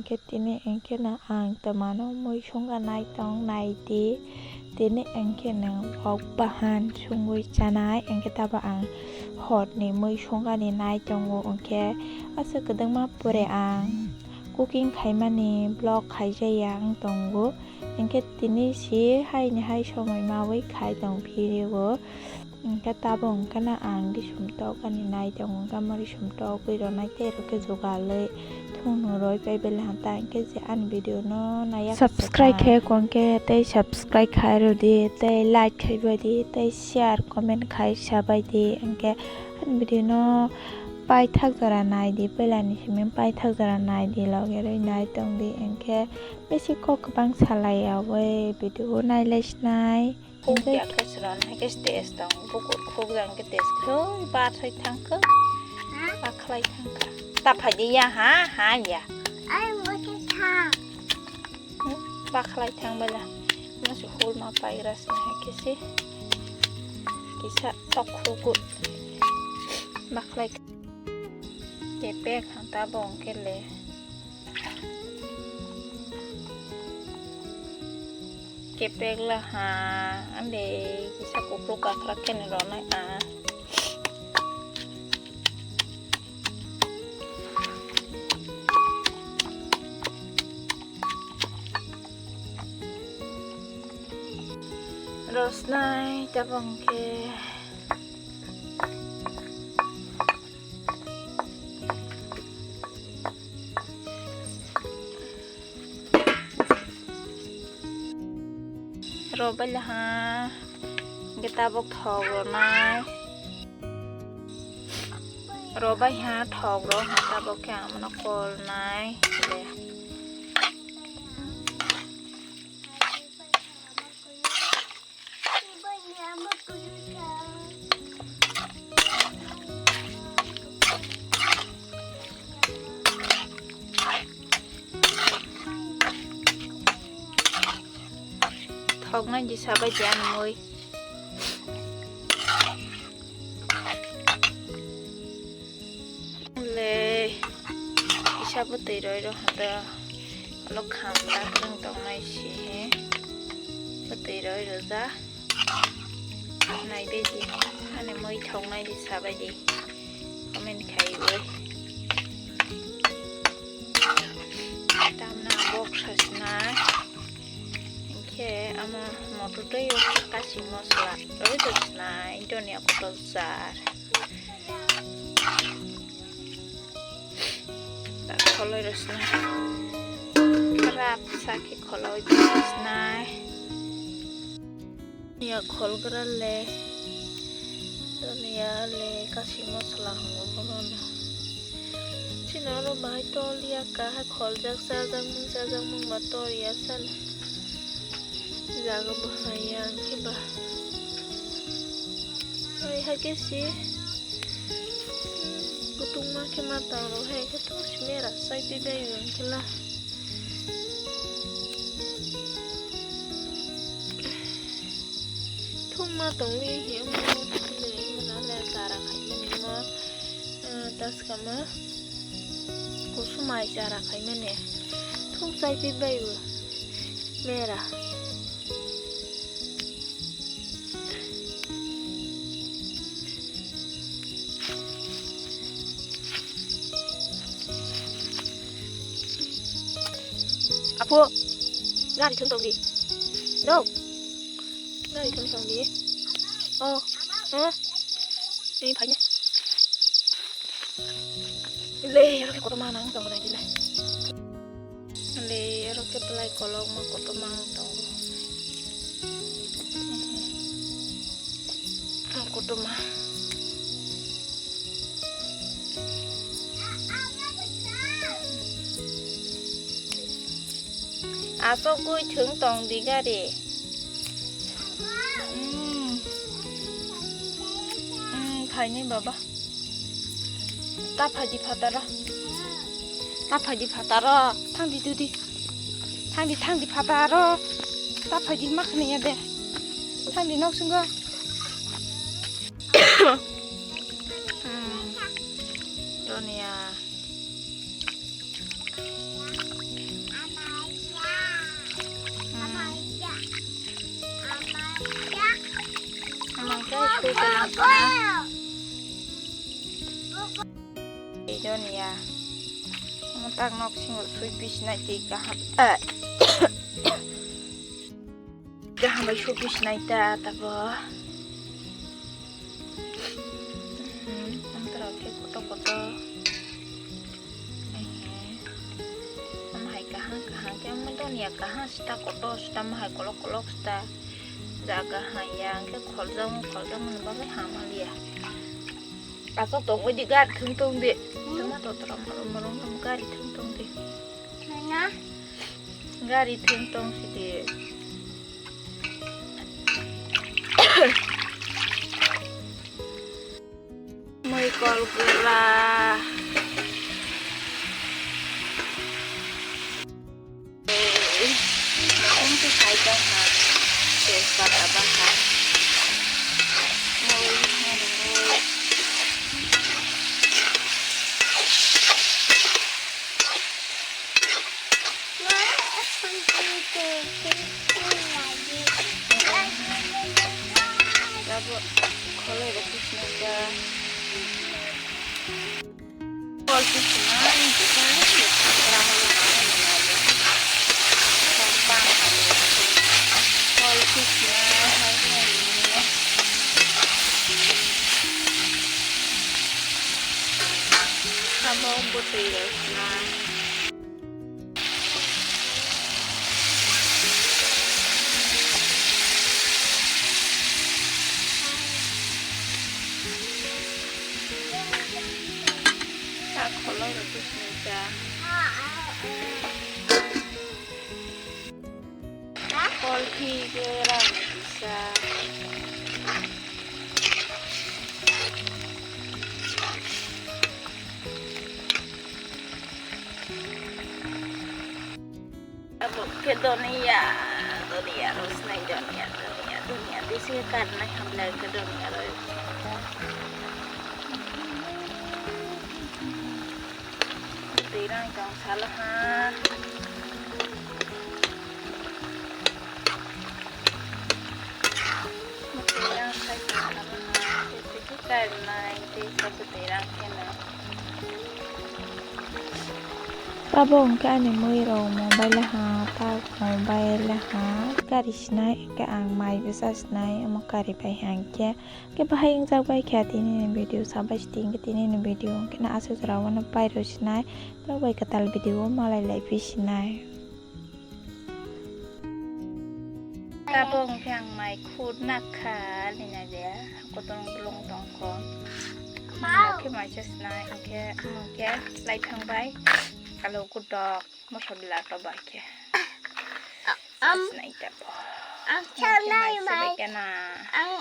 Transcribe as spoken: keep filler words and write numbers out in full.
Khe tini hwnkhe no ang twmano mui songkha nai tong nai di. Tini hwnkhe no kok bahan songwi chanai, hwnkhe tabo ang horni mui songkha ni nai tongo, hwnkhe aswk kwdwkma pore ang cooking khaimani vlog khaijaya wng tongo. Hwnkhe tini si haini hai somoi mawi khai tong phio. Hwnkhe tabuk hwnkhe no ang risum tok ani nai tongo, hwnkhe omo risum togwi rwnai tei rw khe jugalwi thung nw rwi pai belai hwn ta, hwnkhe je ani video no naiya khe subscribe khe kong khe tei subscribe khai rw di tei like khai bai di tei share comment khai sa bai di, hwnkhe ani video no paithak jora nai di, puila ni simi paithak jora nai di, loge rwi nai tong di, hwnkhe bisi kok kwbang salai ya wi video nai lai sinai. Khuk ya khe sron hai khe stage tong bukur khuk jang khe stage khe oi ba thai thang khe. Ha? Ba khlai thang kha. Ta phai di ya ha ha ya. Ai mo khe thang. Hmm, ba khlai thang bela. Ma su hol ma pai gra sna hai khe se. Kisa tok khuk. Ba khlai. Kepek hang ta bong khe le. Kepek la ha, ande kisa kukruk kakhrak khe ni ronai a. Rosnai tabang khe. Robai laha, hingke tabok thok ronai. Robai ha thok ro, ha tabok khe ang mano kolnai. Thoknai di sabai di ani mui. Le, kisa bwtwi roi rw hwnkhe, ulo kham ta kwrwng tongnai se, bwtwi roi rwjak. Nai bai di, ani mui thoknai di, sabai di, comment khaiwi. Tamna bok sasna, hinkhe ama motor tei o kasi mosla roi rwsna, donia kotor jar. Kholoi rwsna. Rap sakhe kholoi rwsna. Ya kholgra le. Donia le kasi mosla hango bono. Chini oro bahai tol ya kahai kholjak chajak mung chajak mung ba tor ya sal. Jaga bahai ya khe ba. Oi, hai khe si, hmm, kutung ma khe ma tang rw hai khe thok si mera chai twi bai rw khe la. Thok ma tong li hi omo le mona le chara khai mani mo, eh, taskama kusumai chara khai mani thok chai twi bai rw mera. Apo, gari thum tong di. No. Gari thum tong di. Oh, eh. Ni phai ni. Le, oro khe kotor ma nang tong nai di le. Le, oro khe belai kolokma kotorma wng tongo. Kotorma. Aswk gwi thwng tong di gari. Mm. Mm, phaini baba. Ta phai di phataro. Ta phai di phataro. Thang di dudi. Thang di, thang di phataro. Ta phai di ma khna ya de. Thang di nok singo. Hmm. Donia. Tei kalang kana. Tei joni ya. Omo tak nok singo sui pisinai tei kaham. Eh. Kaham bai sui pisinai ta tabo. Hmm, amtara khe koto koto. Ehe. Omo hai kaham kaham khe omo doniya kaham sita koto sita omo hai kolok kolok sita. Jaga haya hwnkhe kholjagmung kholjagmung ni bagwi hamaliya. Aswk tongwi di gari thwng tong di. Hmm? Tama totra morom morom gari thwng tong di. Nana. Gari thwng tong si di. Mui kol gra. Mui kol khe sai tong ha. Tejpata baha. Mui, mui. Abo kholai rok khe sinai ta. Kol khe sinai, kol khe sinai, hai hai. Abo bwtwi rok sinai. Kol khe rang kisa. Abo khe doniya, doniya rw sinai doniya, doniya, doniya. Bisi khe karnai hamlai khe doniya rw. Bwtwi rang tong sala ha. Bwtwi rang sai tong sala ha. Bwtwi khe karnai tei bwtwi rang khe no. Abo hwnkhe ani mwirok mobile ha, tak mobile ha. Kari sinai hwnkhe ang mai bwsa sinai, omo kari pai hwnkhe. Khe bahai wngjak bai kha tini ni video, sabai sidi hwnkhe tini ni video hwnkhe no aswk jora o no pai rw sinai, borok bai kwtal video o malai lai phi sinai. Tabuk hwnkhe ang mai khut nakha, nini de kutung blung tongkho. Hwnkhe mai se sinai, hwnkhe, hwnkhe laithang bai, alo kutok, moso bila to bai khe. Am, sinai tabo. Ang hwnkhe mai se bai khe na. Ang